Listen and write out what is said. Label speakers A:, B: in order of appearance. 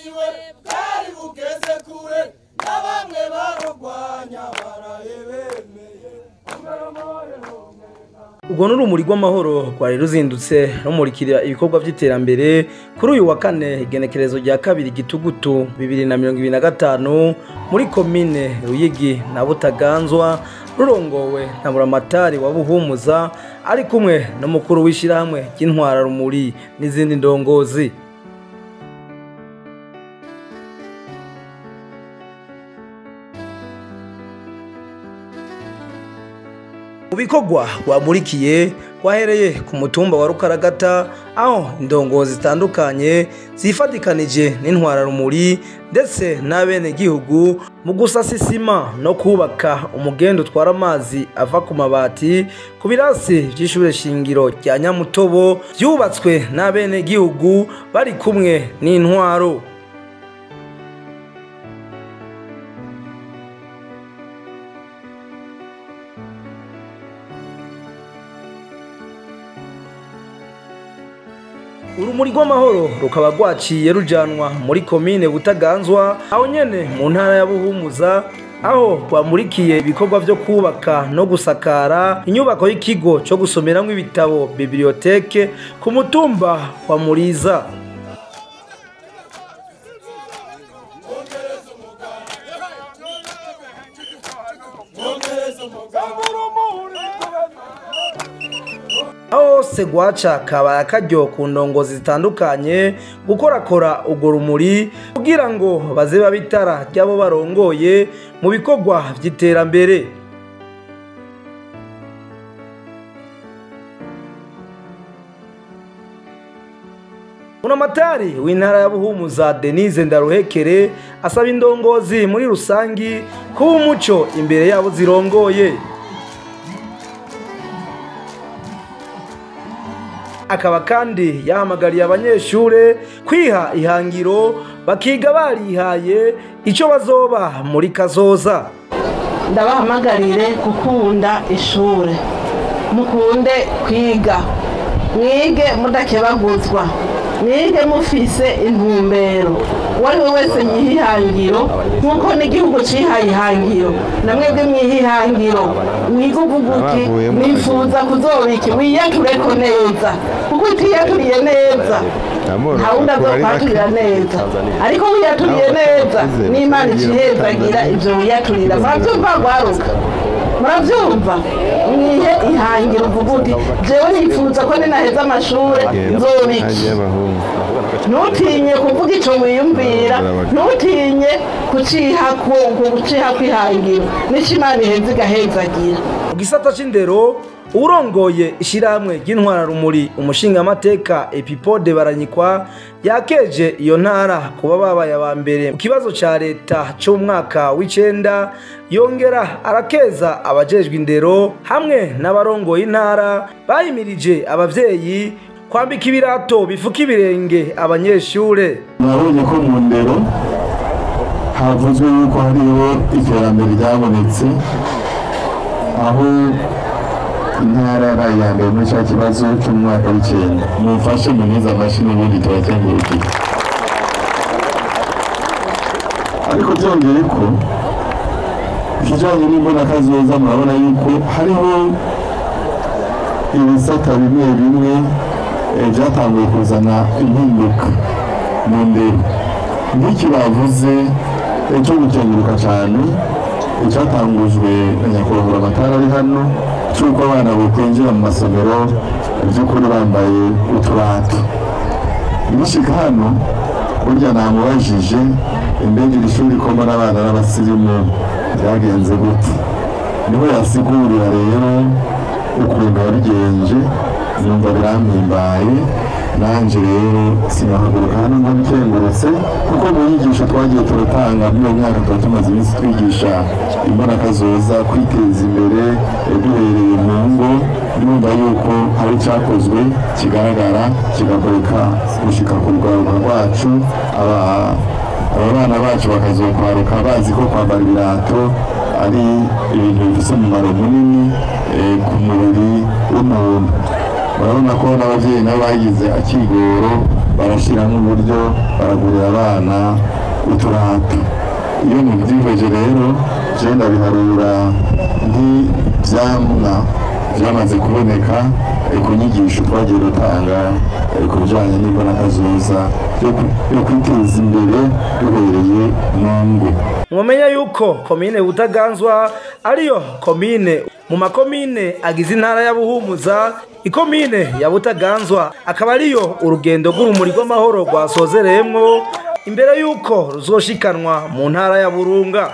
A: bwiwe bwari bugeze kure, na bamwe barugwanya baraye bemeye.
B: Ubwo n'urumuri rw'amahoro rwari ruzindutse rumurikira ibikorwa by'iterambere kuri uyu wa kane, igenekerezo rya 2 Gitugutu 2025 muri komine Ruyigi na Butaganzwa, rurongowe na Buramatari wa Buhumuza ari kumwe n'umukuru w'ishirahamwe ry'intwara rumuri n'izindi ndongozi. Mu bikorwa rwamurikiye rwahereye ku mutumba wa Rukaragata, aho indongozi zitandukanye zifatikanije n'intwara rumuri ndetse n'abene gihugu mu gusasa isima no kubaka umugendo utwara amazi ava ku mabati ku birasi by'ishure shingiro rya Nyamutobo byubatswe n'abene gihugu bari kumwe n'intwaro. Urumuri rw'amahoro rukaba rwaciye rujanwa muri komine Butaganzwa, aho nyene mu ntara ya Buhumuza, aho rwamurikiye ibikorwa vyo kubaka no gusakara inyubako y'ikigo co gusomeramwo ibitabo biblioteke ku mutumba wa Muriza. Aho hose rwaca kabaye akaryo ku ndongozi zitandukanye gukorakora urwo rumuri kugira ngo baze babitara ry'abo barongoye mu bikorwa vy'iterambere. Buramatari w'intara ya Buhumuza Denise Ndaruhekere asaba indongozi muri rusangi kuba umuco imbere yabo zirongoye. Akaba kandi yahamagariye abanyeshure kwiha ihangiro bakiga barihaye ico bazoba muri kazoza.
C: Ndabahamagarire gukunda ishure, mukunde kwiga, mwige mudakebaguzwa, mwige mufise intumbero. Uwari we wese yiha ihangiro nkuko n'igihugu cihaye ihangiro, namwebwe mwiha ihangiro, mwige uvuga uti nifuza kuzoba iki, wiyatureko neza, kuko utiyaturiye neza nta wundi azokwaturira neza, ariko wiyaturiye neza n'Imana icihezagira ivyo wiyaturira. Muravyumva rwaruka? Muravyumva? Mwihe ihangiro uvuga uti jewe nifuza ko ninaheza amashure nzoba iki. Ntutinye kuvuga ico wiyumvira, ntutinye kuciha kwihangiro, nico Imana iheza igahezagira.
B: Mu gisata c'indero, urongoye ishirahamwe ry'intwara rumuri umushingamateka Epipode Baranyikwa yakeje iyo ntara kuba babaye aba mbere mu kibazo ca leta c'umwaka w'icenda, yongera arakeza abajejwe indero hamwe n'abarongoye intara bayimirije abavyeyi kwambika ibirato bifuka ibirenge abanyeshure.
D: Nabonye ko mu ndero havuzwe yuko hariho iterambere ryabonetse, aho intara yabaye iya mbere muri ca kibazo c'umwaka w'icenda. Mumfashe munize amashi n'ubundi turakengurukiye. Ariko byongeye ko ikijanye n'imbonakazoza, murabona yuko hariho ibisata bimwe bimwe byatanguye kuzana impinduka mu ndero. Nk'iki bavuze cyo gukenguruka cyane icyatangujwe na nyakubahwa Buramatari ari hano, cy'uko abana bokwinjira mu masomero by'ukuri bambaye uturato. Bishika hano burya namubajije imbega iri shuri ko mbona abana n'abasirimu byagenze gute, niho yasigurira rero ukuntu wabigenje, numva birampimbaye. Nanje rero sinahaguruka hano ntabikengurutse, kuko mu nyigisho twagiye turatanga muri iyo myaka tuba tumaze iminsi twigisha imbonakazoza, kwiteza imbere duhereye mu ngo, numva yuko hari icyakozwe kigaragara kigakoreka gushika ku rwaruka rwacu. Aba bana bacu bakazokwaruka bazi ko kwambara ibirato ari ibintu bifise umumaro munini ku mubiri w'umuntu. Murabona ko n'abavyeyi nabo bagize akigoro Barashyiramo uburyo, baragurira abana uturato. Iyo mubyihweje rero, je ndabiharura nk'ivyamwa vyamaze kuboneka ku nyigisho twagiye dutanga ku bijanye n'imbonakazoza yo kwiteza imbere duhereye mu ngo.
B: Mwomenya yuko komine Butaganzwa ariyo komine mu makomine agize intara ya Buhumuza. Ikomine ya Butaganzwa akaba ariyo urugendo rw'Urumuri rw'Amahoro rwasozereyemwo imbere yuko ruzoshikanwa mu ntara ya Burunga.